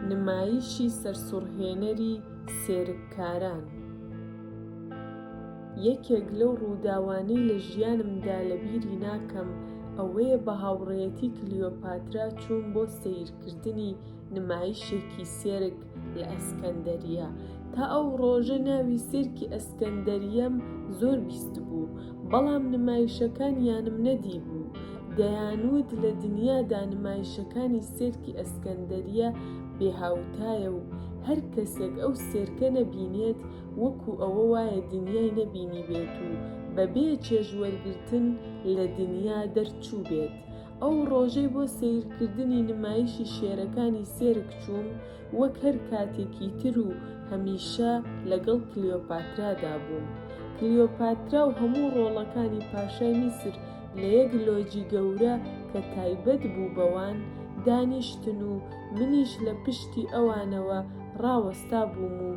نمایشی سەرسوڕهێنەری سێرککاران. یەکێک لەو ڕووداوانەی لە ژیانمدا لەبیری ناکەم ئەوەیە بە هاوڕێیەتی کلیۆپاترا چووم بۆ سەیرکردنی نمایشێکی سێرک لە ئەسکەندەریە. تا ئەو ڕۆژە ناوی سێرکی ئەسکەندەریەم زۆر بیستبوو، بەڵام نمایشەکانیانم نەدیبوو. دەیانوت لە دنیادا نمایشەکانی سێرکی ئەسکەندەریە بێهاوتایە و هەر کەسێک ئەو سێرکە نەبینێت وەکو ئەوە وایە دنیای نەبینیبێت و بەبێ چێژوەرگرتن لە دنیا دەرچووبێت. ئەو ڕۆژەی بۆ سەیرکردنی نمایشی شێرەکانی سێرک چووم، وەک هەر کاتێکی تر و هەمیشە لەگەڵ کلیۆپاترادا بووم. کلیۆپاترا و هەموو ڕۆڵەکانی پاشای میسر لە یەک لۆجی گەورە کە تایبەت بوو بەوان، دانیشتن و منیش لە پشتی ئەوانەوە ڕاوەستابووم و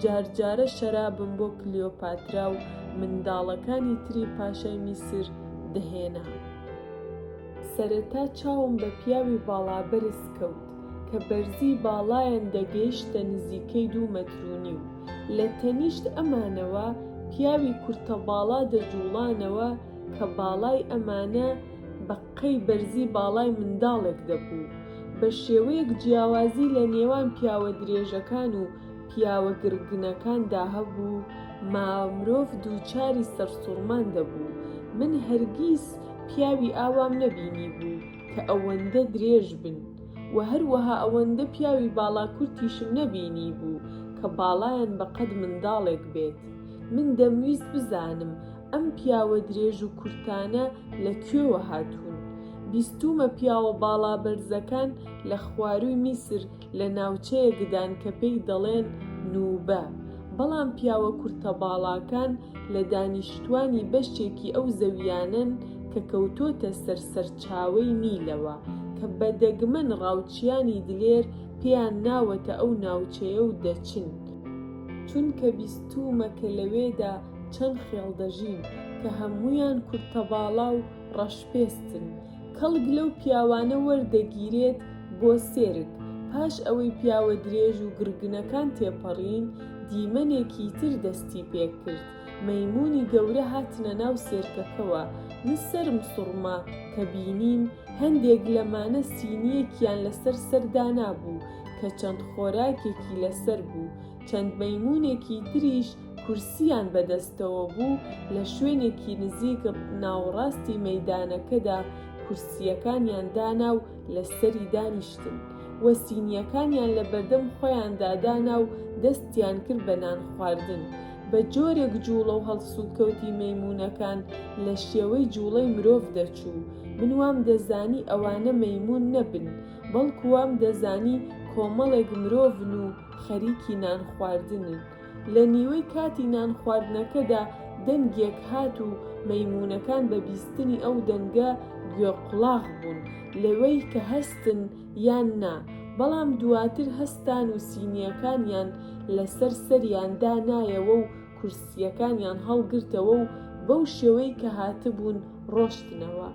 جارجارە شەرابم بۆ کلیۆپاترا و منداڵەکانی تری پاشای میسر دەهێنا. سەرەتا چاوم بە پیاوی باڵابەرز کەوت کە بەرزی باڵایان دەگەیشتە نزیکەی دوو مەتر و نیو. لە تەنیشت ئەمانەوە پیاوی کورتەباڵا دەجووڵانەوە کە باڵای ئەمانە بە قەی بەرزی باڵای منداڵێک دەبوو. بە شێوەیەک جیاوازی لە نێوان پیاوە درێژەکان و پیاوە گڕگنەکاندا هەبوو، ما مرۆڤ دووچاری سەرسوڕمان دەبوو. من هەرگیز پیاوی ئاوام نەبینیبوو کە ئەوەندە درێژ بن و هەروەها ئەوەندە پیاوی باڵاکورتیشم نەبینیبوو کە باڵایان بە قەد منداڵێک بێت. من دەمویست بزانم ئەم پیاوە درێژ و کورتانە لە کوێوە هاتوون. بیستوومە پیاوە باڵابەرزەکان لە خوارووی میسر لە ناوچەیەکدان کە پێی دەڵێن نوبە، بەڵام پیاوە کورتەباڵاکان لە دانیشتوانی بەشێکی ئەو زەویانەن کە کەوتۆتە سەر سەرچاوەی نیلەوە، کە بە دەگمەن ڕاوچیانی دلێر پێیان ناوەتە ئەو ناوچەیە و دەچن، چونکە بیستوومە کە لەوێدا چەند خێڵ دەژین کە هەموویان کورتەباڵا و ڕەشپێستن. کەڵک لەو پیاوانە وەردەگیرێت بۆ سێرک. پاش ئەوەی پیاوە درێژ و گڕگنەکان تێپەڕین، دیمەنێکی تر دەستی پێ کرد. مەیموونی گەورە هاتنە ناو سێرکەکەوە. من سەرم سوڕما کە بینیم هەندێک لەمانە سینییەکیان لەسەر سەر دانابوو کە چەند خۆراکێکی لەسەر بوو. چەند مەیموونێکی تریش کورسییان بەدەستەوە بوو، لە شوێنێکی نزیک ناوەڕاستی مەیدانەکەدا کورسییەکانیان دانا و لەسەری دانیشتن و سینییەکانیان لەبەردەم خۆیاندا دانا و دەستیان کرد بە نانخواردن. بە جۆرێک جووڵە و هەڵسوکەوتی مەیموونەکان لە شێوەی جووڵەی مرۆڤ دەچوو، من وام دەزانی ئەوانە مەیموون نەبن، بەڵکو وام دەزانی کۆمەڵێک مرۆڤن و خەریکی نانخواردنن. لە نیوەی کاتی نانخواردنەکەدا دەنگێک هات و مەیموونەکان بە بیستنی ئەو دەنگە گوێ قوڵاغ بوون لەوەی کە هەستن یان نا، بەڵام دواتر هەستان و سینییەکانیان لەسەر سەریان دانایەوە و کورسییەکانیان هەڵگرتەوە و بەو شێوەی کە هاتبوون ڕۆشتنەوە.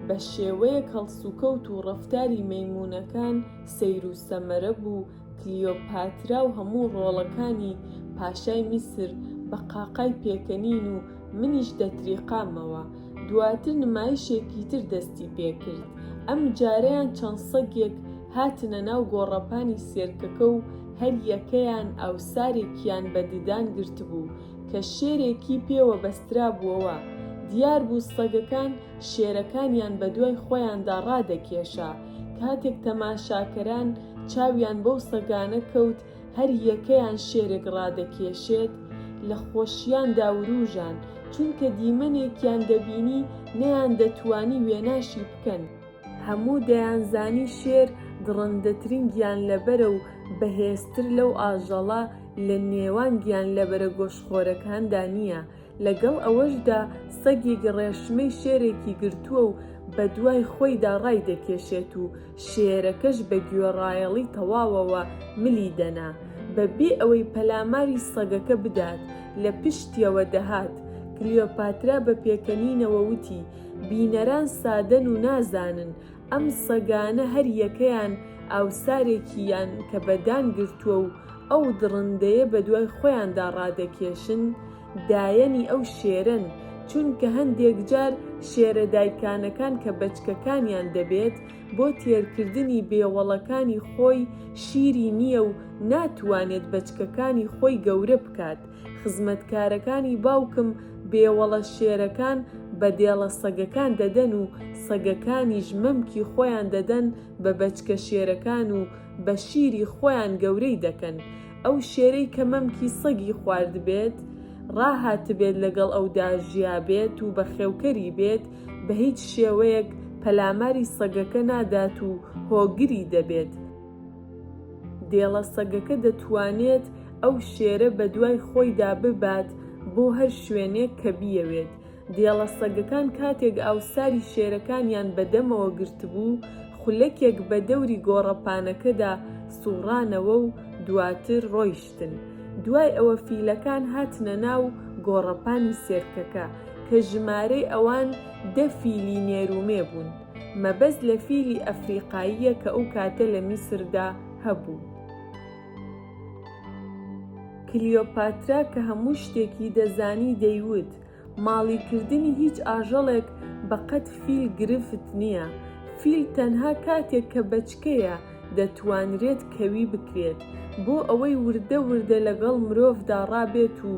بە شێوەیەک هەڵسوکەوت و ڕەفتاری مەیموونەکان سەیر و سەمەرە بوو، کلیۆپاترا و هەموو ڕۆڵەکانی پاشای میسر بە قاقای پێکەنین و منیش دەتریقامەوە. دواتر نمایشێکی تر دەستی پێ کرد. ئەم جارەیان چەند سەگێک هاتنە ناو گۆڕەپانی سێرکەکە و هەر یەکەیان ئاوسارێکیان بە ددان گرتبوو کە شێرێکی پێوە بەسترابووەوە. دیار بوو سەگەکان شێرەکانیان بە دوای خۆیاندا ڕادەکێشا. کاتێک تەماشاکەران چاویان بەو سەگانە کەوت هەر یەکەیان شێرێک ڕادەکێشێت، لە خۆشیاندا وروژان، چونکە دیمەنێکیان دەبینی نەیاندەتوانی وێناشی بکەن. هەموو دەیانزانی شێر دڕندەترین گیانلەبەرە و بەهێزتر لەو ئاژەڵە لە نێوان گیانلەبەرە گۆشتخۆرەکاندا نییە، لەگەڵ ئەوەشدا سەگێک ڕێشمەی شێرێکی گرتووە و بەدوای خۆیدا ڕایدەکێشێت و شێرەکەش بە گوێڕایەڵی تەواوەوە ملی دەنا، بە بێ ئەوەی پەلاماری سەگەکە بدات، لە پشتیەوە دەهات. کلیۆپاترا بە پێکەنینەوە وتی. بینەران سادەن و نازانن ئەم سەگانە هەر یەکەیان ئاوسارێکیان کە بە دان گرتووە و ئەو دڕندەیە بە دوای خۆیاندا ڕادەکێشن، دایەنی ئەو شێرەن، چونکە هەندێک جار شێرە دایکانەکان کە بەچکەکانیان دەبێت بۆ تێرکردنی بێوەڵەکانی خۆی شیری نییە و ناتوانێت بەچکەکانی خۆی گەورە بکات، خزمەتکارەکانی باوکم بێوەڵە شێرەکان بە دێڵە سەگەکان دەدەن و سەگەکانیش مەمکی خۆیان دەدەن بە بەچکە شێرەکان و بە شیری خۆیان گەورەی دەکەن. ئەو شێرەی کە مەمکی سەگی خواردبێت، ڕاهاتبێت لەگەڵ ئەودا ژیابێت و بەخێوکەری بێت، بە هیچ شێوەیەک پەلاماری سەگەکە نادات و هۆگری دەبێت. دێڵە سەگەکە دەتوانێت ئەو شێرە بەدوای خۆیدا ببات بۆ هەر شوێنێک کە بیەوێت. دێڵە سەگەکان کاتێک ئاوساری شێرەکانیان بە دەمەوە گرتبوو، خولەکێک بە دەوری گۆڕەپانەکەدا سووڕانەوە و دواتر ڕۆیشتن. دوای ئەوە فیلەکان هاتنە ناو گۆڕەپانی سێرکەکە، کە ژمارەی ئەوان دە فیلی نێر و مێ بوون. مەبەست لە فیلی ئەفریقاییە کە ئەو کاتە لە میسردا هەبوو. کلیۆپاترا کە هەموو شتێکی دەزانی دەیوت، ماڵیکردنی هیچ ئاژەڵێک بە قەد فیل گرفت نییە، فیل تەنها کاتێک کە بەچکەیە دەتوانرێت کەوی بکرێت، بۆ ئەوەی وردە وردە لەگەڵ مرۆڤدا ڕابێت و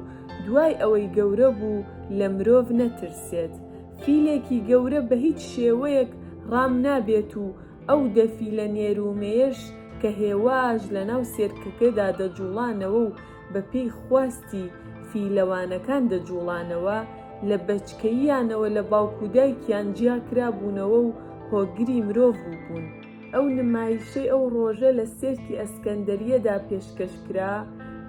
دوای ئەوەی گەورە بوو لە مرۆڤ نەترسێت. فیلێکی گەورە بە هیچ شێوەیەک ڕام نابێت و ئەو دە فیلە نێر و مێیەش کە هێواش لەناو سێرکەکەدا دەجوڵانەوە و بە پێی خواستی فیلەوانەکان دەجوڵانەوە، لە بەچکەییانەوە لە باوک و دایکیان جیا کرابوونەوە و هۆگری مرۆڤ بووبوون. ئەو نمایشەی ئەو ڕۆژە لە سێرکی ئەسکەندەریەدا پێشکەش کرا،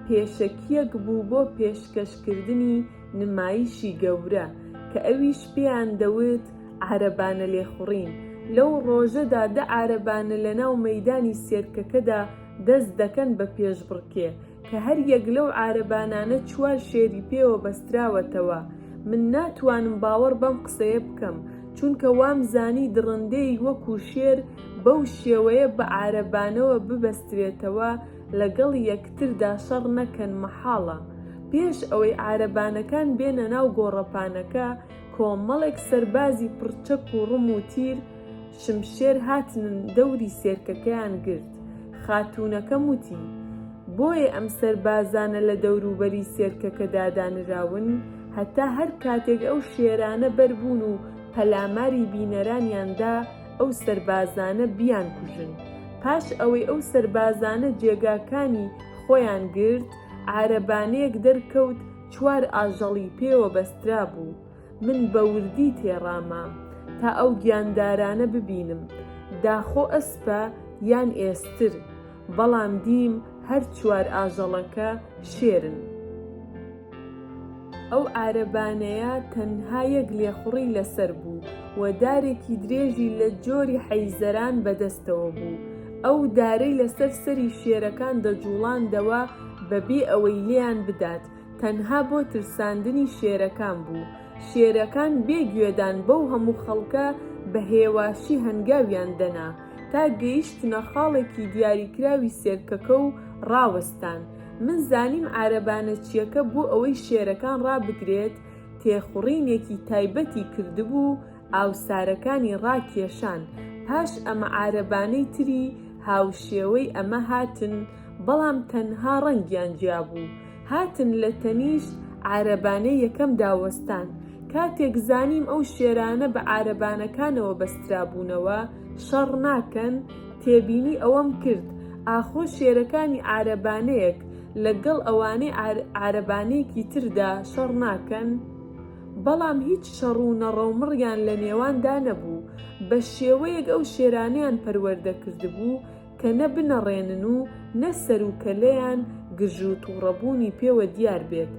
پێشەکییەک بوو بۆ پێشکەشکردنی نمایشی گەورە، کە ئەویش پێیان دەوت عارەبانە لێخوڕین. لەو ڕۆژەدا دە عارەبانە لەناو مەیدانی سێرکەکەدا دەست دەکەن بە پێشبڕکێ، کە هەر یەک لەو عارەبانانە چوار شێری پێوە بەستراوەتەوە. من ناتوانم باوەڕ بەم قسەیە بکەم، چونکە وامزانی دڕندەیەک وەکو شێر بەو شێوەیە بە عارەبانەوە ببەسترێتەوە لەگەڵ یەکتردا شەڕ نەکەن مەحاڵە. پێش ئەوەی عارەبانەکان بێنە ناو گۆڕەپانەکە، کۆمەڵێک سەربازی پڕ چەک و ڕم و تیر، شمشێر هاتنن دەوری سێرکەکەیان گرت. خاتوونەکەم وتی، بۆیە ئەم سەربازانە لە دەوروبەری سێرکەکەدا دانراون، هەتا هەر کاتێک ئەو شێرانە بەربوون و پەلاماری بینەرانیان دا، ئەو سەربازانە بیانکوژن. پاش ئەوەی ئەو سەربازانە جێگاکانی خۆیان گرت، عارەبانەیەک دەرکەوت چوار ئاژەڵی پێوە بەسترابوو. من بە وردی تێڕامام تا ئەو گیاندارانە ببینم، داخۆ ئەسپە یان ئێستر، بەڵام دیم هەر چوار ئاژەڵەکە شێرن. ئەو عارەبانەیە تەنها یەک لێخوڕی لەسەر بوو و دارێکی درێژی لە جۆری حەیزەران بەدەستەوە بوو. ئەو دارەی لەسەر سەری شێرەکان دەجووڵاندەوە بەبێ ئەوەی لێیان بدات، تەنها بۆ ترساندنی شێرەکان بوو. شێرەکان بێ گوێدان بەو هەموو خەڵکە بە هێواشی هەنگاویان دەنا تا گەیشتنە خاڵێکی دیاریکراوی سێرکەکە و ڕاوەستان. من زانیم عارەبانەچییەکە بۆ ئەوەی شێرەکان ڕابگرێت تێخوڕینێکی تایبەتی کردبوو ئاوسارەکانی ڕاکێشان، پاش ئەمە عارەبانەی تری هاوشێوەی ئەمە هاتن بەڵام تەنها ڕەنگیان جیا بوو، هاتن لە تەنیشت عارەبانەی یەکەمدا وەستان، کاتێک زانیم ئەو شێرانە بە عارەبانەکانەوە بەسترابوونەوە شەڕ ناکەن، تێبینی ئەوەم کرد ئاخۆ شێرەکانی عارەبانەیەک لە گەڵ ئەوانەی عارەبانەیەکی تردا شەڕ ناکەن؟ بەڵام هیچ شەڕ و نەڕەومڕیان لە نێواندا نەبوو، بە شێوەیەک ئەو شێرانەیان پەروەردە کردبوو کە نە بنەڕێنن و نە سەر و کەلەیان گرژ و تووڕەبوونی پێوە دیار بێت.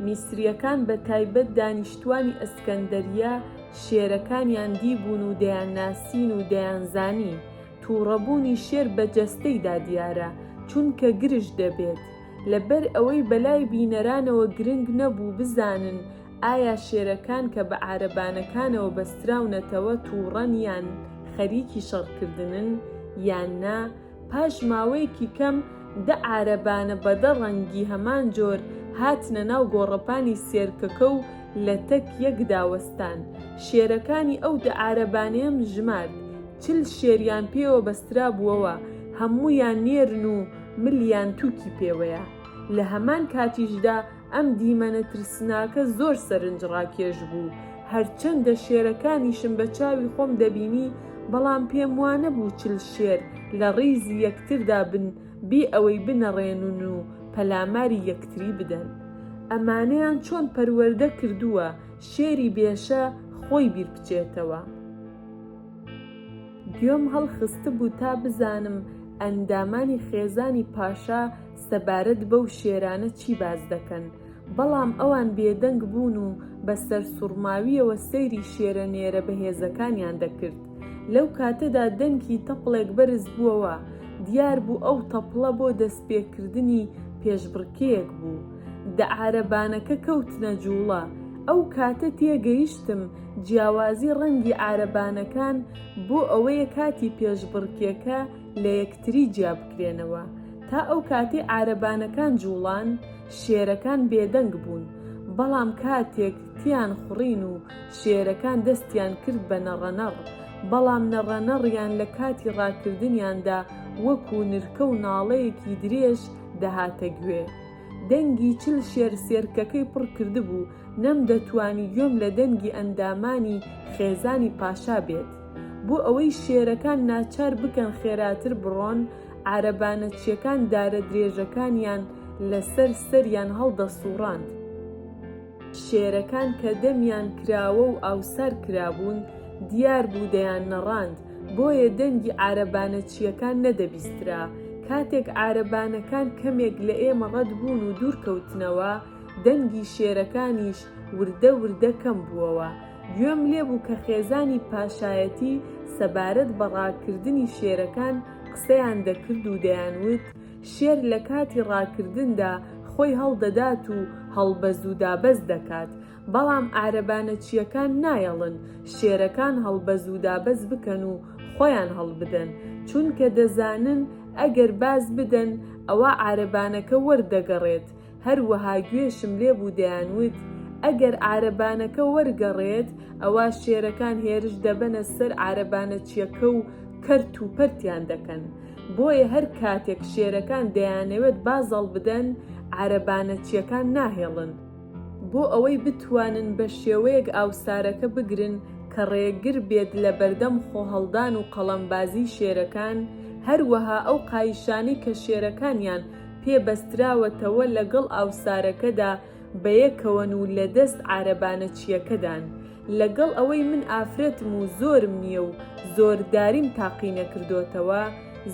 میسرییەکان بە تایبەت دانیشتوانی ئەسکەندەریە شێرەکانیان دیبوون و دەیانناسین و دەیانزانی تووڕەبوونی شێر بە جەستەیدا دیارە، چونکە گرژ دەبێت. لەبەر ئەوەی بەلای بینەرانەوە گرنگ نەبوو بزانن ئایا شێرەکان کە بە عارەبانەکانەوە بەستراونەتەوە تووڕەن یان خەریکی شەڕکردنن یان نا، پاش ماوەیەکی کەم دە عارەبانە بە دە ڕەنگی هەمان جۆر هاتنە ناو گۆڕەپانی سێرکەکە و لە تەک یەکدا وەستان. شێرەکانی ئەو دە عارەبانەیەم ژمارد. 40 شێریان پێوە بەسترابووەوە، هەموویان نێرن و ملیان تووکی پێوەیە. لە هەمان کاتیشدا ئەم دیمەنە ترسناکە زۆر سەرنجڕاکێش بوو، هەرچەندە شێرەکانیشم بە چاوی خۆم دەبینی، بەڵام پێم وانەبوو 40 شێر لە ڕیزی یەکتردا بن بێ ئەوەی بنەڕێنن و پەلاماری یەکتری بدەن. ئەمانەیان چۆن پەروەردە کردووە شێری بێشە خۆی بیر بچێتەوە؟ گوێم هەڵخستبوو تا بزانم ئەندامانی خێزانی پاشا سەبارەت بەو شێرانە چی باس دەکەن، بەڵام ئەوان بێدەنگ بوون و بە سەرسوڕماوییەوە سەیری شێرە نێرە بەهێزەکانیان دەکرد. لەو کاتەدا دەنگی تەپڵێک بەرز بووەوە، دیار بوو ئەو تەپڵە بۆ دەستپێکردنی پێشبڕکێیەک بوو. دە عارەبانەکە کەوتنە جووڵە. ئەو کاتە تێگەیشتم جیاوازی ڕەنگی عارەبانەکان بۆ ئەوەیە کاتی پێشبڕکێکە لە یەکتری جیا بکرێنەوە. تا ئەو کاتەی عارەبانەکان جووڵان، شێرەکان بێدەنگ بوون، بەڵام کاتێک تێیان خوڕین و شێرەکان دەستیان کرد بە نەڕەنەڕ، بەڵام نەڕەنەڕیان لە کاتی ڕاکردنیاندا وەکوو نرکە و ناڵەیەکی درێژ دەهاتە گوێ. دەنگی 40 شێر سێرکەکەی پڕ کردبوو، نەمدەتوانی گوێم لە دەنگی ئەندامانی خێزانی پاشا بێت. بۆ ئەوەی شێرەکان ناچار بکەن خێراتر بڕۆن، عارەبانەچییەکان دارە درێژەکانیان لەسەر سەریان هەڵدەسووڕاند. شێرەکان کە دەمیان کراوە و ئاوسار کرابوون، دیار بوو دەیاننەڕاند، بۆیە دەنگی عارەبانەچییەکان نەدەبیسترا. کاتێک عارەبانەکان کەمێک لە ئێمە ڕەت بوون و دوور کەوتنەوە، دەنگی شێرەکانیش وردە وردە کەم بووەوە. گوێم لێ بوو کە خێزانی پاشایەتی سەبارەت بە ڕاکردنی شێرەکان قسەیان دەکرد و دەیانوت، شێر لە کاتی ڕاکردندا خۆی هەڵدەدات و هەڵبەز و دابەز دەکات، بەڵام عارەبانەچییەکان نایەڵن شێرەکان هەڵبەز و دابەز بکەن و خۆیان هەڵبدەن، چونکە دەزانن ئەگەر باز بدەن ئەوا عارەبانەکە وەردەگەڕێت، هەروەها گوێشم لێ بوو دەیانوت، ئەگەر عارەبانەکە وەرگەڕێت، ئەوا شێرەکان هێرش دەبەنە سەر عارەبانەچییەکە و کەرت و پەرتیان دەکەن. بۆیە هەر کاتێک شێرەکان دەیانەوێت بازاڵ بدەن، عارەبانەچییەکان ناهێڵن. بۆ ئەوەی بتوانن بە شێوەیەک ئاوسارەکە بگرن کە ڕێگر بێت لە بەردەم خۆهەڵدان و قەڵەمبازیی شێرەکان، هەروەها ئەو قایشانەی کە شێرەکانیان پێ بەستراوەتەوە لەگەڵ ئاوسارەکەدا بەیەکەوەن و لەدەست عارەبانەچییەکەدان. لەگەڵ ئەوەی من ئافرەتم و زۆرم نییە و زۆرداریم تاقینەکردۆتەوە،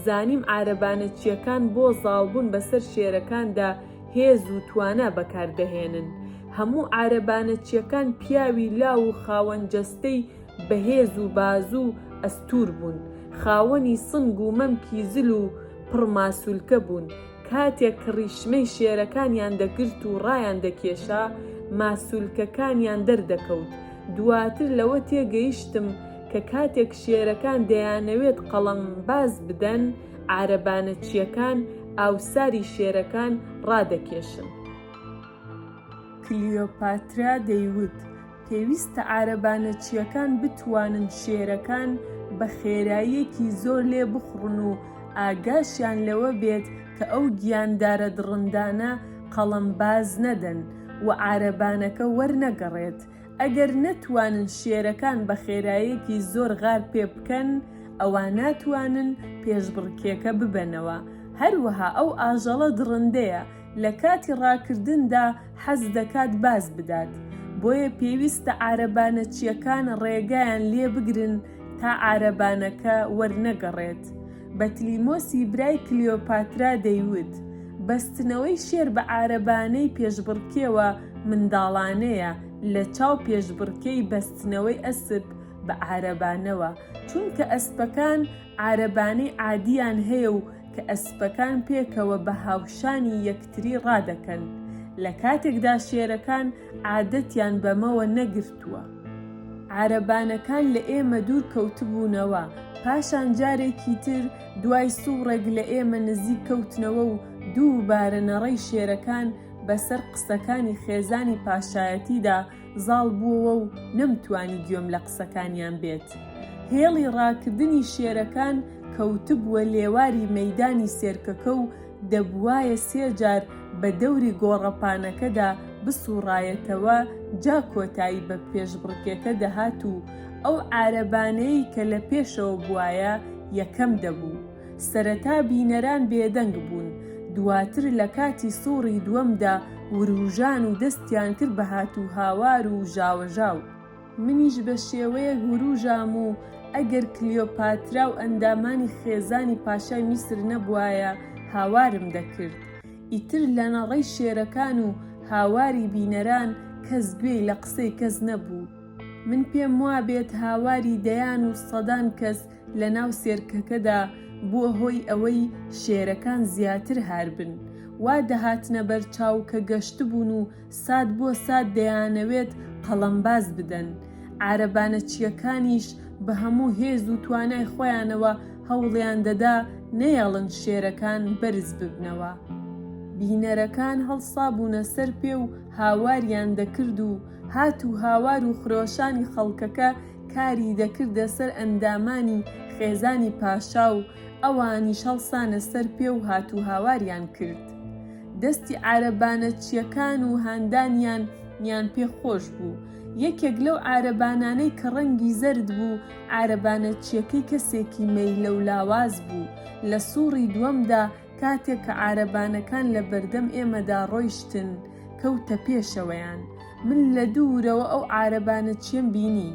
زانیم عارەبانەچییەکان بۆ زاڵبوون بەسەر شێرەکاندا هێز و توانا بەکاردەهێنن. هەموو عارەبانەچییەکان پیاوی لاو و خاوەن جەستەی بەهێز و بازوو ئەستوور بوون. خاوەنی سنگ و مەمکی زل و پڕ ماسوولکە بوون. کاتێک کڕیشمەی شێرەکانیان دەگرت و ڕایان دەکێشا، ماسوولکەکانیان دەردەکەوت. دواتر لەوە تێگەیشتم کە کاتێک شێرەکان دەیانەوێت قەڵەم باز بدەن، عارەبانەچییەکان ئاوساری شێرەکان ڕادەکێشن. کلیۆپاترا دەیوت، پێویستە عارەبانەچییەکان بتوانن شێرەکان بە خێراییەکی زۆر لێ بخوڕن و ئاگاشیان لەوە بێت کە ئەو گیاندارە دڕندانە قەڵەم باز نەدەن و عارەبانەکە وەرنەگەڕێت. ئەگەر نەتوانن شێرەکان بە خێراییەکی زۆر غار پێ بکەن، ئەوا ناتوانن پێشبڕکێکە ببەنەوە. هەروەها ئەو ئاژەڵە دڕندەیە لە کاتی ڕاکردندا حەز دەکات باز بدات، بۆیە پێویستە عارەبانەچییەکان ڕێگایان لێ بگرن تا عارەبانەکە وەرنەگەڕێت. بەتلیمۆسی برای کلیۆپاترا دەیوت، بەستنەوەی شێر بە عارەبانەی پێشبڕکێوە منداڵانەیە لە چاو پێشبڕکێی بەستنەوەی ئەسپ بە عارەبانەوە، چونکە ئەسپەکان عارەبانەی عادییان هەیە و کە ئەسپەکان پێکەوە بە هاوشانی یەکتری ڕادەکەن. لە کاتێکدا شێرەکان عادەتیان بەمەوە نەگرتووە. عارەبانەکان لە ئێمە دوور کەوتبوونەوە، پاشان جارێکی تر دوای سووڕێک لە ئێمە نزیک کەوتنەوە و دووبارە نەڕەی شێرەکان بەسەر قسەکانی خێزانی پاشایەتیدا زاڵ بووەوە و نەمتوانی گوێم لە قسەکانیان بێت. هێڵی ڕاکردنی شێرەکان کەوتبووە لێواری مەیدانی سێرکەکە و دەبوایە سێ جار بە دەوری گۆڕەپانەکەدا بسوڕایەتەوە جا کۆتایی بە پێشبڕکێکە دەهات و ئەو عارەبانەیەی کە لە پێشەوە بوایە یەکەم دەبوو. سەرەتا بینەران بێدەنگ بوون، دواتر لە کاتی سوڕی دووەمدا وروژان و دەستیان کرد بە هاتوهاوار و ژاوەژاو. منیش بە شێوەیەک وروژام و ئەگەر کلیۆپاترا و ئەندامانی خێزانی پاشای میسر نەبوایە هاوارم دەکرد. ئیتر لە نەڕەی شێرەکان و هاواری بینەران کەس گوێی لە قسەی کەس نەبوو. من پێم وابێت هاواری دەیان و سەدان کەس لە ناو سێرکەکەدا بووە هۆی ئەوەی شێرەکان زیاتر هار بن. وا دەهاتنە بەرچاو کە گەشتبوون و سات بۆ سات دەیانەوێت قەڵەمباز بدەن. عارەبانەچییەکانیش بە هەموو هێز و توانای خۆیانەوە هەوڵیان دەدا نەیەڵن شێرەکان بەرز ببنەوە. بینەرەکان هەڵسابوونە سەر پێ و هاواریان دەکرد و هات و هاوار و خرۆشانی خەڵکەکە کاری دەکردە سەر ئەندامانی خێزانی پاشا و ئەوانیش هەڵسانە سەر پێ و هات و هاواریان کرد. دەستی عارەبانەچییەکان و هاندانیان یان پێ خۆش بوو. یەکێک لەو عارەبانانەی کە ڕەنگی زەرد بوو، عارەبانەچییەکەی کەسێکی مەیلەو لاواز بوو. لە سووڕی دووەمدا کاتێک کە عارەبانەکان لە بەردەم ئێمەدا ڕۆیشتن، کەوتە پێشەوەیان. من لە دوورەوە ئەو عارەبانەچییەم بینی.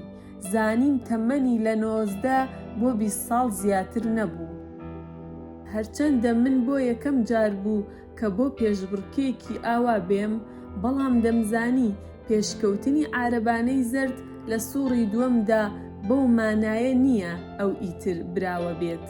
زانیم تەمەنی لە 19 بۆ 20 ساڵ زیاتر نەبوو. هەرچەندە من بۆ یەکەم جار بوو کە بۆ پێشبڕکێیەکی ئاوا بێم، بەڵام دەمزانی پێشکەوتنی عارەبانەی زەرد لە سوڕی دووەمدا بەو مانایە نییە ئەو ئیتر براوە بێت،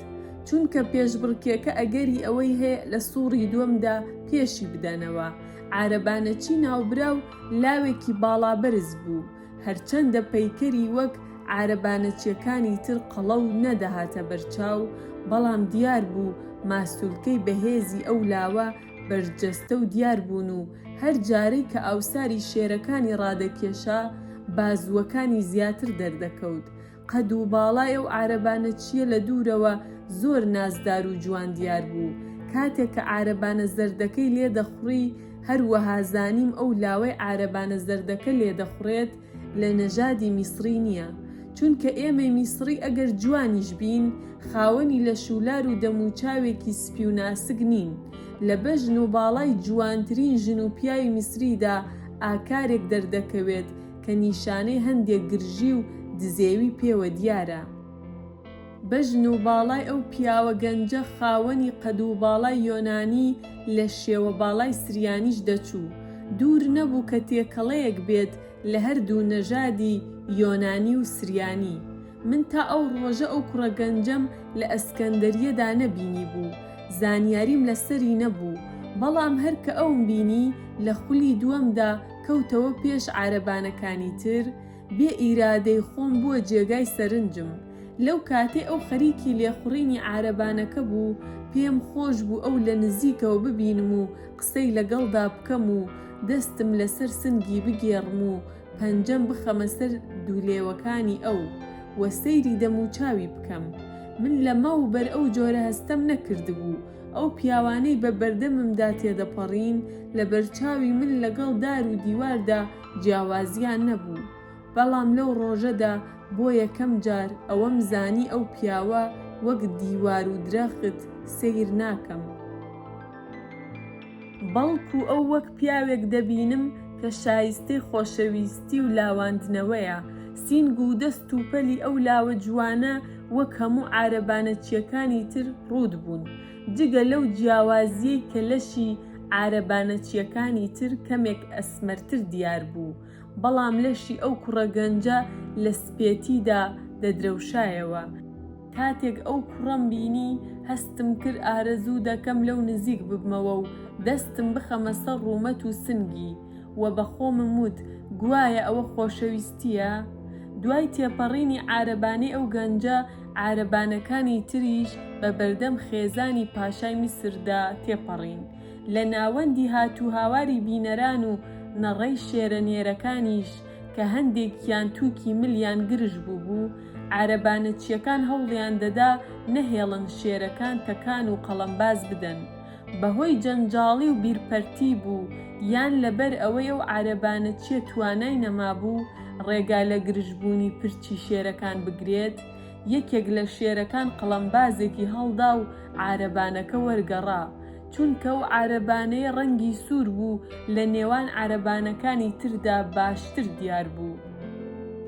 چونکە پێشبڕکێکە ئەگەری ئەوەی هەیە لە سوڕی دووەمدا پێشی بدەنەوە. عارەبانەچی ناوبراو لاوێکی باڵابەرز بوو، هەرچەندە پەیکەری وەک عارەبانەچیەکانی تر قەڵەو نەدەهاتە بەرچاو، بەڵام دیار بوو ماسولکەی بەهێزی ئەو لاوە بەرجەستە و دیار بوون و هەر جارەی کە ئاوساری شێرەکانی ڕادەکێشا بازووەکانی زیاتر دەردەکەوت. قەد و باڵای ئەو عارەبانەچییە لە دوورەوە زۆر نازدار و جوان دیار بوو. کاتێک کە عارەبانە زەردەکەی لێ دەخوڕی، هەروەها زانیم ئەو لاوەی عارەبانە زەردەکە لێ دەخوڕێت لە نەژادی میسڕی نییە. چونکە ئێمەی میسڕی ئەگەر جوانیش بین، خاوەنی لەشولار و دەموچاوێکی سپی و ناسک نین. لە بەژن و باڵای جوانترین ژن و پیاوی میسریدا ئاکارێک دەردەکەوێت کە نیشانەی هەندێک گرژی و دزێوی پێوە دیارە. بەژن و باڵای ئەو پیاوە گەنجە خاوەنی قەد و باڵای یۆنانی لە شێوە باڵای سریانیش دەچوو. دوور نەبوو کە تێکەڵەیەک بێت لە هەردوو نەژادی یۆنانی و سریانی. من تا ئەو ڕۆژە ئەو کوڕە گەنجەم لە ئەسکەندەریەدا نەبینیبوو، زانیاریم لە سەری نەبوو، بەڵام هەر کە ئەوم بینی لە خولی دووەمدا کەوتەوە پێش عارەبانەکانی تر، بێ ئیرادەی خۆم بووە جێگای سەرنجم. لەو کاتەی ئەو خەریکی لێخوڕینی عارەبانەکە بوو، پێم خۆش بوو ئەو لە نزیکەوە ببینم و قسەی لەگەڵدا بکەم و دەستم لەسەر سنگی بگێڕم و پەنجەم بخەمە سەر دوولێوەکانی ئەو و سەیری دەموچاوی بکەم. من لەمەوبەر ئەو جۆرە هەستەم نەکردبوو. ئەو پیاوانەی بە بەردەممدا تێدەپەڕین، لەبەرچاوی من لەگەڵ دار و دیواردا جیاوازییان نەبوو. بەڵام لەو ڕۆژەدا بۆ یەکەم جار ئەوەم زانی ئەو پیاوە وەک دیوار و درەخت سەیر ناکەم. بەڵکو ئەو وەک پیاوێک دەبینم کە شایستەی خۆشەویستی و لاواندنەوەیە. سینگ و دەست و پەلی ئەو لاوە جوانە وەک هەموو عارەبانەچییەکانی تر ڕووت بوون. جگە لەو جیاوازییەی کە لەشی عارەبانەچییەکانی تر کەمێک ئەسمەرتر دیار بوو، بەڵام لەشی ئەو کوڕە گەنجە لە سپێتیدا دەدرەوشایەوە. کاتێک ئەو کوڕەم بینی، هەستم کرد ئارەزوو دەکەم لەو نزیک ببمەوە و دەستم بخەمە سەر ڕوومەت و سنگی و بە خۆمم وت، گوایە ئەوە خۆشەویستییە؟ دوای تێپەڕینی عارەبانەی ئەو گەنجە، عارەبانەکانی تریش بە بەردەم خێزانی پاشای میسردا تێپەڕین. لە ناوەندی هاتوهاواری بینەران و نەڕەی شێرە نێرەکانیش کە هەندێکیان تووکی ملیان گرژ بووبوو، عارەبانەچییەکان هەوڵیان دەدا نەهێڵن شێرەکان تەکان و قەڵەمباز بدەن. بەهۆی جەنجاڵی و بیرپەرتی بوو یان لەبەر ئەوەی ئەو عارەبانەچییە توانای نەمابوو ڕێگا لە گرژبوونی پرچی شێرەکان بگرێت، یەکێک لە شێرەکان قەڵەمبازێکی هەڵدا و عارەبانەکە وەرگەڕا. چونکە ئەو عارەبانەیە ڕەنگی سوور بوو لە نێوان عارەبانەکانی تردا باشتر دیار بوو.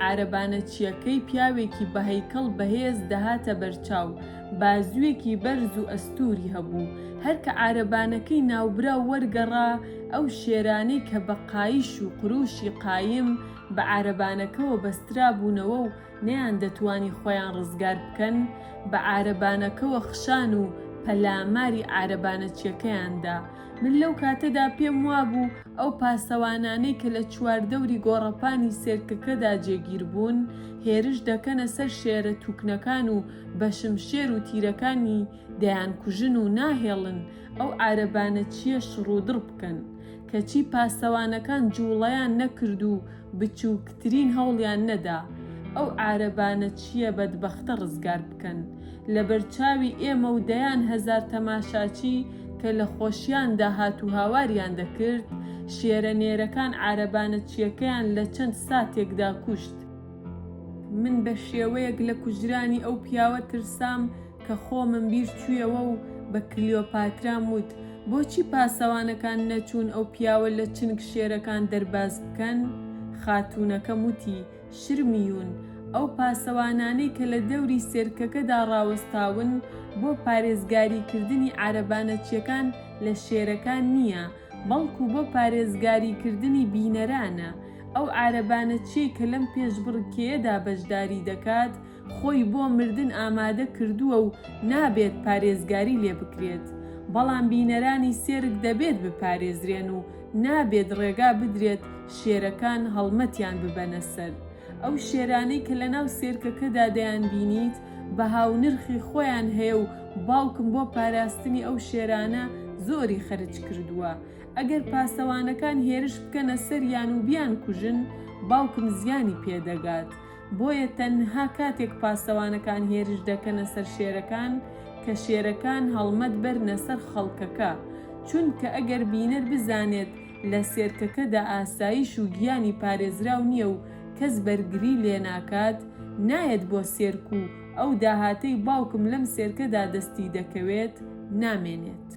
عارەبانەچییەکەی پیاوێکی بە هەیکەڵ بەهێز دەهاتە بەرچاو، بازوویەکی بەرز و ئەستووری هەبوو. هەر کە عارەبانەکەی ناوبراو وەرگەڕا، ئەو شێرانەی کە بە قایش و قرووشی قایم بە عارەبانەکەوە بەسترابوونەوە و نەیاندەتوانی خۆیان ڕزگار بکەن، بە عارەبانەکەوە خشان و پەلاماری عارەبانەچیەکەیان دا. من لەو کاتەدا پێم وابوو ئەو پاسەوانانەی کە لە چواردەوری گۆڕەپانی سێرکەکەدا جێگیر بوون، هێرش دەکەنە سەر شێرە توکنەکان و بە شمشێر و تیرەکانی دەیانکوژن و ناهێڵن ئەو عارەبانەچییە شڕودڕ بکەن. کەچی پاسەوانەکان جووڵەیان نەکرد و بچووکترین هەوڵیان نەدا ئەو عارەبانەچییە بەدبەختە ڕزگار بکەن. لەبەرچاوی ئێمە و دەیان هەزار تەماشاچی کە لە خۆشیاندا هاتوهاواریان دەکرد، شێرە نێرەکان عارەبانەچییەکەیان لە چەند ساتێکدا کوشت. من بە شێوەیەک لە کوژرانی ئەو پیاوە ترسام کە خۆمم بیر چوویەوە و بە کلیۆپاترام وت، بۆچی پاسەوانەکان نەچوون ئەو پیاوە لە چنگ شێرەکان دەرباز بکەن؟ خاتوونەکەم وتی، شرمیون، ئەو پاسەوانانەی کە لە دەوری سێرکەکەدا ڕاوەستاون بۆ پارێزگاریکردنی عارەبانەچییەکان لە شێرەکان نییە، بەڵکو بۆ پارێزگاریکردنی بینەرانە. ئەو عارەبانەچییەی کە لەم پێشبڕکێیەدا بەشداری دەکات، خۆی بۆ مردن ئامادە کردووە و نابێت پارێزگاری لێ بکرێت، بەڵام بینەرانی سێرک دەبێت بپارێزرێن و نابێت ڕێگا بدرێت شێرەکان هەڵمەتیان ببەنە سەر. ئەو شێرانەی کە لەناو سێرکەکەدا دەیانبینیت بەها و نرخی خۆیان هەیە و باوکم بۆ پاراستنی ئەو شێرانە زۆری خەرج کردووە. ئەگەر پاسەوانەکان هێرش بکەنە سەریان و بیانکوژن، باوکم زیانی پێدەگات. بۆیە تەنها کاتێک پاسەوانەکان هێرش دەکەنە سەر شێرەکان کە شێرەکان هەڵمەت بەرنە سەر خەڵکەکە، چونکە ئەگەر بینەر بزانێت لە سێرکەکەدا ئاسایش و گیانی پارێزراو نییە و کەس بەرگری لێناکات نایەت بۆ سێرک و ئەو داهاتەی باوکم لەم سێرکەدا دەستی دەکەوێت نامێنێت.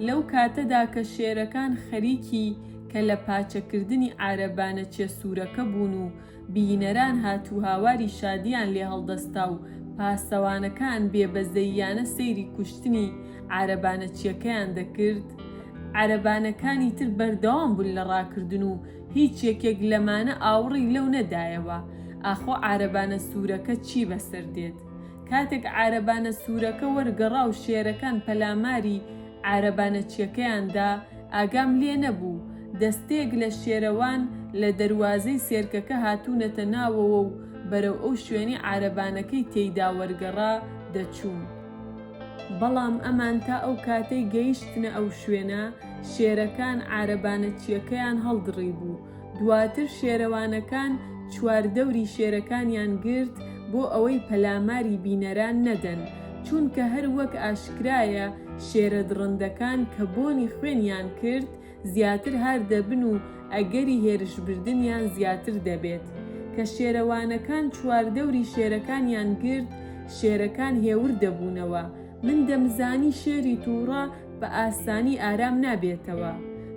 لەو کاتەدا کە شێرەکان خەریکی کەلەپاچەکردنی عارەبانە چێ سوورەکە بوون و بینەران هاتوهاواری شادییان لێ هەڵدەستا و پاسەوانەکان بێ بەزەییانە سەیری کوشتنی عارەبانەچییەکەیان دەکرد، عارەبانەکانی تر بەردەوام بوون لە ڕاکردن و هیچ یەکێک لەمانە ئاوڕی لەو نەدایەوە ئاخۆ عارەبانە سوورەکە چی بەسەر دێت. کاتێک عارەبانە سوورەکە وەرگەڕا و شێرەکان پەلاماری عارەبانەچیەکەیان دا، ئاگام لێ نەبوو، دەستەیەک لە شێرەوان لە دەروازەی سێرکەکە هاتوونەتە ناوەوە و بەرەو ئەو شوێنەی عارەبانەکەی تێیدا وەرگەڕا، دەچوون. بەڵام ئەمان تا ئەو کاتەی گەیشتنە ئەو شوێنە، شێرەکان عارەبانەچیەکەیان هەڵدڕیبوو. دواتر شێرەوانەکان چواردەوری شێرەکانیان گرت بۆ ئەوەی پەلاماری بینەران نەدەن، چونکە هەر وەک ئاشکرایە شێرە دڕندەکان کە بۆنی خوێنیان کرد زیاتر هار دەبن و ئەگەری هێرشبردنیان زیاتر دەبێت. کە شێرەوانەکان چواردەوری شێرەکانیان گرت، شێرەکان هێور دەبوونەوە. من دەمزانی شێری تووڕە بە ئاسانی ئارام نابێتەوە.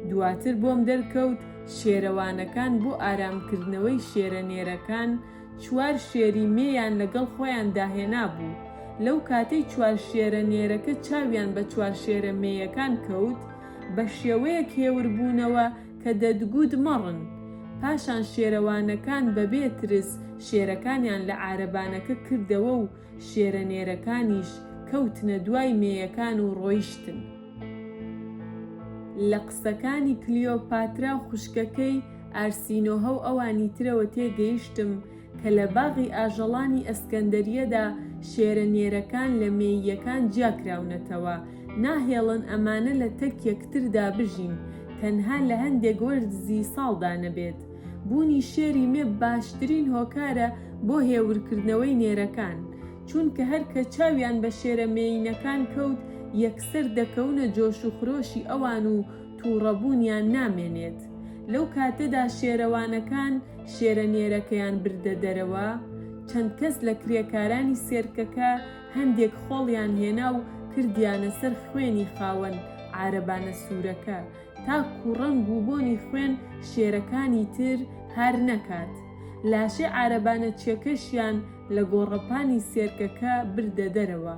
دواتر بۆم دەرکەوت شێرەوانەکان بۆ ئارامکردنەوەی شێرە نێرەکان چوار شێری مێیان لەگەڵ خۆیاندا هێنابوو. لەو کاتەی چوار شێرە نێرەکە چاویان بە چوار شێرە مێیەکان کەوت، بە شێوەیەک هێور بوونەوە کە دەتگوت مەڕن. پاشان شێرەوانەکان بەبێ ترس شێرەکانیان لە عارەبانەکە کردەوە و شێرە نێرەکانیش کەوتنە دوای مێیەکان و ڕۆیشتن. لە قسەکانی کلیۆپاترا و خوشکەکەی ئارسینۆهە و ئەوانی ترەوە تێگەیشتم کە لە باغی ئاژەڵانی ئەسکەندەریەدا شێرە نێرەکان لە مێییەکان جیاکراونەتەوە، ناهێڵن ئەمانە لە تەک یەکتردا بژین، تەنها لە هەندێک وەرزی ساڵدا نەبێت. بوونی شێری مێ باشترین هۆکارە بۆ هێورکردنەوەی نێرەکان، چونکە هەر کە چاویان بە شێرە مێینەکان کەوت یەکسەر دەکەونە جۆش و خرۆشی ئەوان و تووڕەبوونیان نامێنێت. لەو کاتەدا شێرەوانەکان شێرە نێرەکەیان بردە دەرەوە، چەند کەس لە کرێکارانی سێرکەکە هەندێک خۆڵیان هێنا و کردیانە سەر خوێنی خاوەن عارەبانە سوورەکە تاکو ڕەنگ و بۆنی خوێن شێرەکانی تر هار نەکات. لاشەی عارەبانەچیەکەشیان لە گۆڕەپانی سێرکەکە بردە دەرەوە.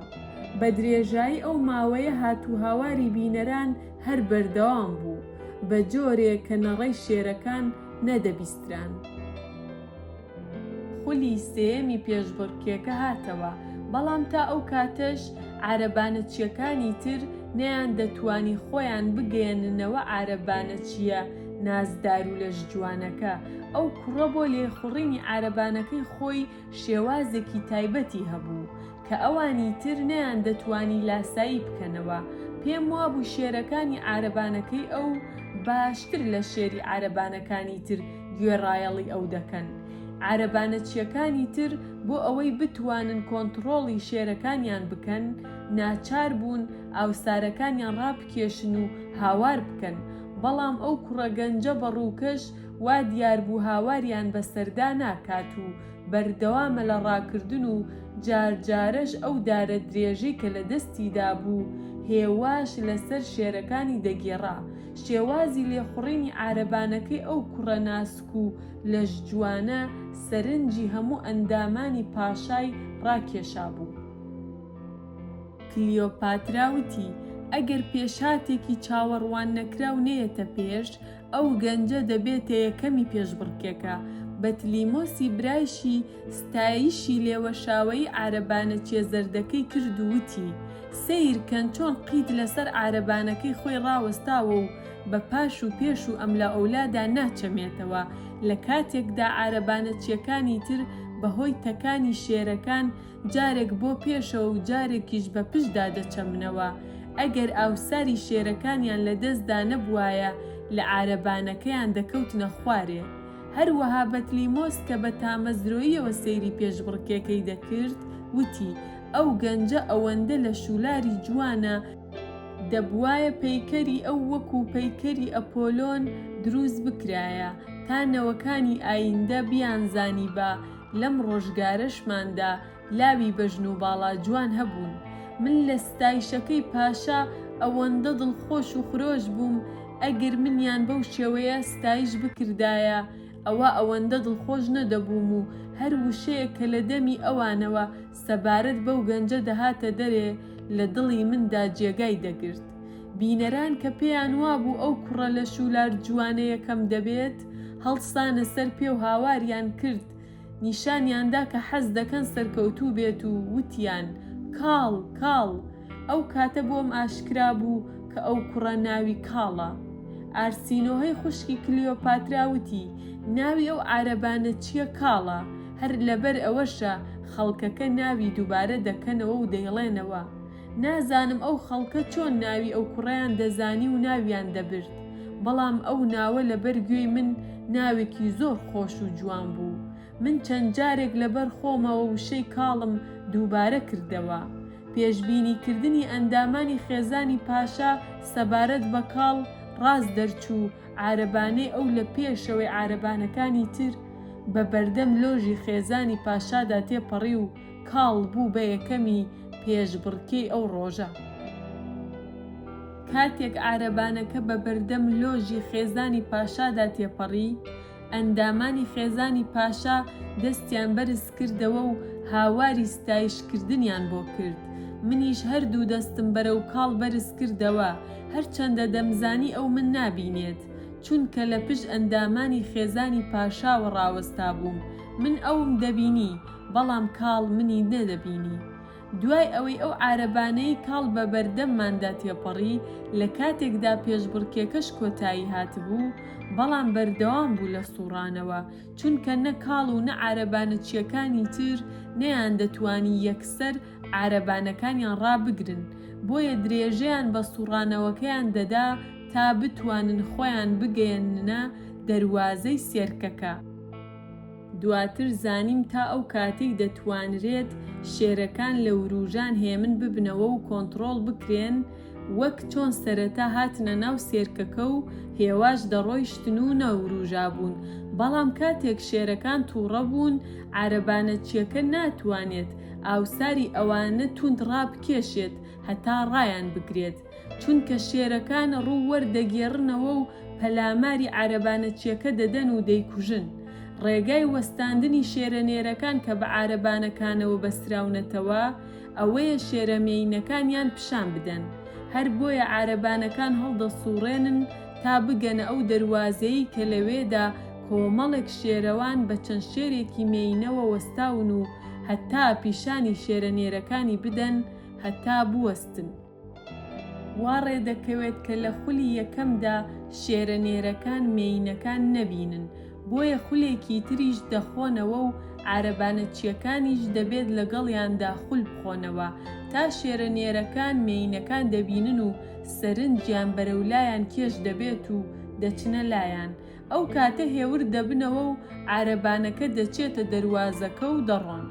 بە درێژایی ئەو ماوەیە هاتوهاواری بینەران هەر بەردەوام بوو، بە جۆرێ کە نەڕەی شێرەکان نەدەبیستران. خولی سێیەمی پێشبڕکێکە هاتەوە، بەڵام تا ئەو کاتەش عارەبانەچییەکانی تر نەیاندەتوانی خۆیان بگەیەننەوە عارەبانەچییە نازدار و لەشجوانەکە، ئەو کوڕە بۆ لێخوڕینی عارەبانەکەی خۆی شێوازێکی تایبەتی هەبوو، کە ئەوانی تر نەیاندەتوانی لاسایی بکەنەوە، پێم وابوو شێرەکانی عارەبانەکەی ئەو باشتر لە شێری عارەبانەکانی تر گوێڕایەڵی ئەو دەکەن. عارەبانەچییەکانی تر بۆ ئەوەی بتوانن کۆنتڕۆڵی شێرەکانیان بکەن، ناچار بوون ئاوسارەکانیان ڕابکێشن و هاوار بکەن، بەڵام ئەو کوڕە گەنجە بە ڕووکەش وا دیار بوو هاواریان بەسەردا ناکات و بەردەوامە لە ڕاکردن و جار جارەش ئەو دارە درێژەی کە لە دەستیدا بوو هێواش لەسەر شێرەکانی دەگێڕا. شێوازی لێخوڕینی عارەبانەکەی ئەو کوڕە ناسک و لەشجوانە سەرنجی هەموو ئەندامانی پاشای ڕاکێشابوو. کلیۆپاترا وتی، ئەگەر پێشهاتێکی چاوەڕواننەکراو نەیەتە پێش، ئەو گەنجە دەبێتە یەکەمی پێشبڕکێکە. بەتلیمۆسی برایشی ستایشی لێوەشاوەیی عارەبانەچیە زەردەکەی کرد و وتی، سەیر کەن چۆن قیت لەسەر عارەبانەکەی خۆی ڕاوەستاوە و بە پاش و پێش و ئەملائەولادا ناچەمێتەوە، لە کاتێکدا عارەبانەچیەکانی تر بە هۆی تەکانی شێرەکان جارێک بۆ پێشەوە و جارێکیش بە پشتدا دەچەمنەوە، ئەگەر ئاوساری شێرەکانیان لە دەستدا نەبوایە لە عارەبانەکەیان دەکەوتنە خوارێ. هەروەها بەتلیمۆس کە بە تامەزرۆییەوە سەیری پێشبڕکێکەی دەکرد، وتی، ئەو گەنجە ئەوەندە لەشولاری جوانە، دەبوایە پەیکەری ئەو وەکو پەیکەری ئەپۆلۆن دروست بکرایە، تا نەوەکانی ئایندە بیانزانیبا لەم ڕۆژگارەشماندا لاوی بەژن و باڵا جوان هەبوون. من لە ستایشەکەی پاشا ئەوەندە دڵخۆش و خرۆش بووم، ئەگەر منیان بەو شێوەیە ستایش بکردایە، ئەوا ئەوەندە دڵخۆش نەدەبووم و هەر وشەیەک کە لە دەمی ئەوانەوە سەبارەت بەو گەنجە دەهاتە دەرێ، لە دڵی مندا جێگای دەگرت. بینەران کە پێیان وابوو ئەو کوڕە لەشولار جوانە یەکەم دەبێت، هەڵسانە سەر پێ و هاواریان کرد، نیشانیان دا کە حەز دەکەن سەرکەوتوو بێت و وتیان، کاڵ! کاڵ! ئەو کاتە بۆم ئاشکرا بوو کە ئەو کوڕە ناوی کاڵە. ئارسینۆهەی خوشکی کلیۆپاترا وتی، ناوی ئەو عارەبانەچییە کاڵە، هەر لەبەر ئەوەشە خەڵکەکە ناوی دووبارە دەکەنەوە و دەیڵێنەوە. نازانم ئەو خەڵکە چۆن ناوی ئەو کوڕەیان دەزانی و ناویان دەبرد، بەڵام ئەو ناوە لەبەر گوێی من ناوێکی زۆر خۆش و جوان بوو. من چەند جارێک لەبەر خۆمەوە وشەی کاڵم دووبارە کردەوە. پێشبینی کردنی ئەندامانی خێزانی پاشا سەبارەت بە کاڵ ڕاست دەرچوو، عارەبانەی ئەو لە پێشەوەی عارەبانەکانی تر بە بەردەم لۆژی خێزانی پاشادا تێپەڕی و کاڵ بوو بە یەکەمی پێشبڕکێی ئەو ڕۆژە. کاتێک عارەبانەکە بە بەردەم لۆژی خێزانی پاشادا تێپەڕی، ئەندامانی خێزانی پاشا دەستیان بەرز کردەوە و هاواری ستایشکردنیان بۆ کرد. منیش هەردوو دەستم بەرەو کاڵ بەرز کردەوە، هەرچەندە دەمزانی ئەو من نابینێت. چونکە لە پشت ئەندامانی خێزانی پاشاوە ڕاوەستابووم، من ئەوم دەبینی، بەڵام کاڵ منی نەدەبینی. دوای ئەوەی ئەو عارەبانەیەی کاڵ بە بەردەمماندا تێپەڕی، لە کاتێکدا پێشبڕکێکەش کۆتایی هاتبوو، بەڵام بەردەوام بوو لە سوڕانەوە، چونکە نە کاڵ و نە عارەبانەچییەکانی تر نەیاندەتوانی یەکسەر عارەبانەکانیان ڕابگرن، بۆیە درێژەیان بە سوڕانەوەکەیان دەدا تا بتوانن خۆیان بگەیەننە دەروازەی سێرکەکە. دواتر زانیم تا ئەو کاتەی دەتوانرێت شێرەکان لە وروژان هێمن ببنەوە و کۆنتڕۆڵ بکرێن وەک چۆن سەرەتا هاتنە ناو سێرکەکە و هێواش دەڕۆیشتن و نەوروژابوون بەڵام کاتێک شێرەکان توڕە بوون عارەبانەچیەکە ناتوانێت ئاوساری ئەوانە توند ڕابکێشێت هەتا ڕایان بگرێت چونکە شێرەکان ڕوو وەردەگێڕنەوە و پەلاماری عارەبانەچیەکە دەدەن و دەیکوژن. ڕێگای وەستاندنی شێرە نێرەکان کە بە عارەبانەکانەوە بەستراونەتەوە ئەوەیە شێرە مێینەکانیان پیشان بدەن. هەر بۆیە عارەبانەکان هەڵدەسوڕێنن تا بگەنە ئەو دەروازەیەی کە لەوێدا کۆمەڵێک شێرەوان بە چەند شێرێکی مێینەوە وەستاون و هەتا پیشانی شێرە نێرەکانی بدەن هەتا بوەستن. وا ڕێدەکەوێت کە لە خولی یەکەمدا شێرە نێرەکان مێینەکان نەبینن، بۆیە خولێکی تریش دەخۆنەوە و عارەبانەچییەکانیش دەبێت لەگەڵیاندا خول بخۆنەوە تا شێرە نێرەکان مێینەکان دەبینن و سەرنجیان بەرەو لایان کێش دەبێت و دەچنە لایان ئەو کاتە هێور دەبنەوە و عارەبانەکە دەچێتە دەروازەکە و دەڕۆن.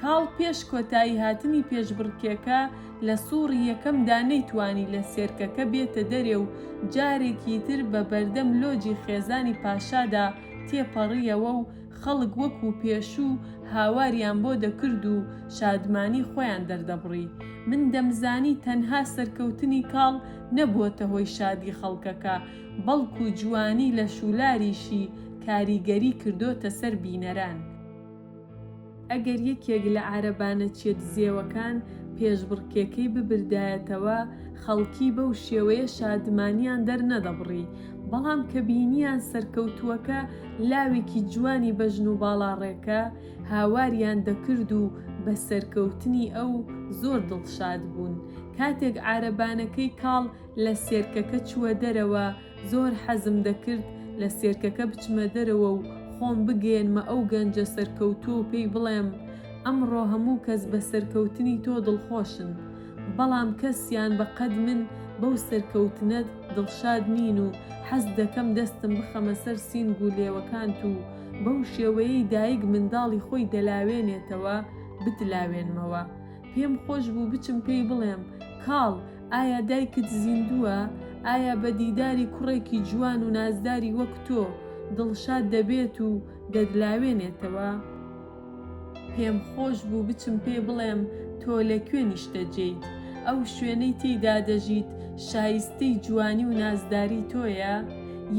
کاڵ پێش کۆتایی هاتنی پێشبڕکێکە لە سوڕی یەکەمدا نەیتوانی لە سێرکەکە بێتە دەرێ و جارێکی تر بە بەردەم لۆجی خێزانی پاشادا تێپەڕییەوە و خەڵک وەکو پێشوو هاواریان بۆ دەکرد و شادمانی خۆیان دەردەبڕی. من دەمزانی تەنها سەرکەوتنی کاڵ نەبووەتە هۆی شادی خەڵکەکە، بەڵکو جوانی لەشولاریشی کاریگەری کردۆتە سەر بینەران. ئەگەر یەکێک لە عارەبانەچیە دزێوەکان پێشبڕکێکەی ببردایەتەوە، خەڵکی بەو شێوەیە شادمانیان دەرنەدەبڕی، بەڵام کە بینیان سەرکەوتووەکە لاوێکی جوانی بەژن و باڵا ڕێکە، هاواریان دەکرد و بە سەرکەوتنی ئەو زۆر دڵشاد بوون. کاتێک عارەبانەکەی کاڵ لە سێرکەکە چووە دەرەوە، زۆر حەزم دەکرد لە سێرکەکە بچمە دەرەوە و خۆم بگەیەنمە ئەو گەنجە سەرکەوتووە و پێی بڵێم، ئەمڕۆ هەموو کەس بە سەرکەوتنی تۆ دڵخۆشن، بەڵام کەسیان بە قەد من بەو سەرکەوتنەت دڵشاد نین و حەز دەکەم دەستم بخەمە سەر سینگ و لێوەکانت و بەو شێوەیەی دایک منداڵی خۆی دەلاوێنێتەوە بتلاوێنمەوە. پێم خۆش بوو بچم پێی بڵێم، کاڵ، ئایا دایکت زیندووە؟ ئایا بە دیداری کوڕێکی جوان و نازداری وەک تۆ، دڵشاد دەبێت و دەتلاوێنێتەوە؟ پێم خۆش بوو بچم پێی بڵێم، تۆ لە کوێ نیشتەجێیت؟ ئەو شوێنەی تێیدا دەژیت شایستەی جوانی و نازداری تۆیە؟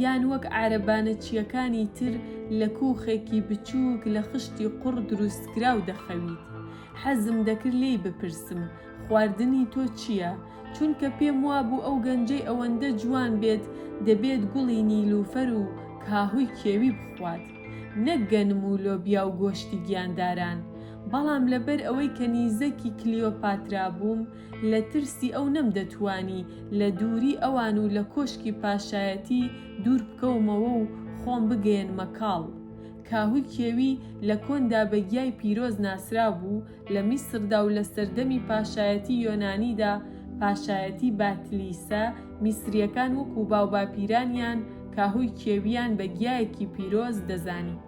یان وەک عارەبانەچییەکانی تر لە کوخێکی بچووک لە خشتی قوڕ دروستکراو دەخەویت؟ حەزم دەکرد لێی بپرسم خواردنی تۆ چییە؟ چونکە پێم وابوو ئەو گەنجەی ئەوەندە جوان بێت دەبێت گوڵی نیلوفەر و کاهووی کێوی بخوات نەک گەنم و لۆبیا و گۆشتی گیانداران. بەڵام لەبەر ئەوەی کەنیزەکی کلیۆپاترا بووم لە ترسی ئەو نەمدەتوانی لە دووری ئەوان و لە کۆشکی پاشایەتی دوور بکەومەوە و خۆم بگەیەنمە کاڵ. کاهوی کێوی لە کۆندا بە گیای پیرۆز ناسراوبوو، لە میسردا و لە سەردەمی پاشایەتی یۆنانیدا، پاشایەتی باتلیسە، میسرییەکان وەکوو باوباپیرانیان کاهوی کێوییان بە گیایەکی پیرۆز دەزانی.